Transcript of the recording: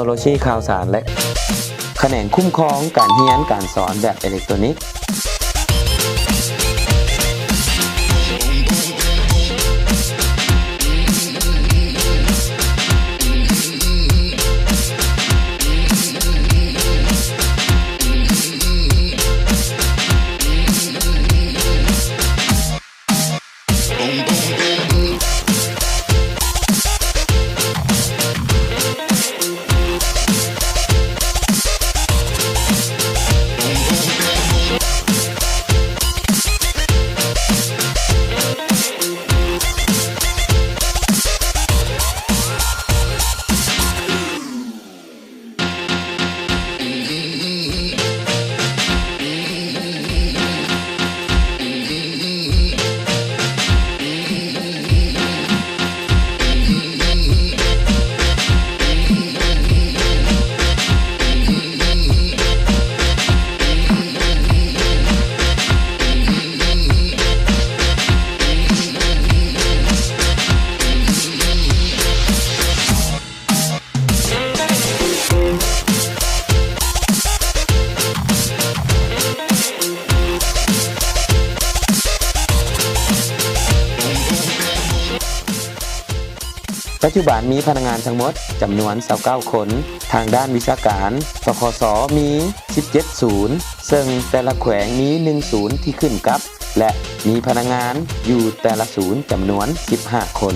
ໂລຊີຂ່າວສານ ແລະ ຂະແໜງຄຸ້ມຄອງການຮຽນການສອນແບບເອເລັກໂຕຣນິກ. ປັດຈຸບັນມີພະນັກງານທັງໝົດຈຳນວນຊາວເກົ້າຄົນ. ທາງດ້ານວິຊາການ ສຄສ ມີສິບເຈັດສູນ, ເຊິ່ງແຕ່ລະແຂວງມີໜຶ່ງສູນທີ່ຂຶ້ນກັບ ແລະ ມີພະນັກງານຢູ່ແຕ່ລະສູນຈຳນວນສິບຫ້າຄົນ.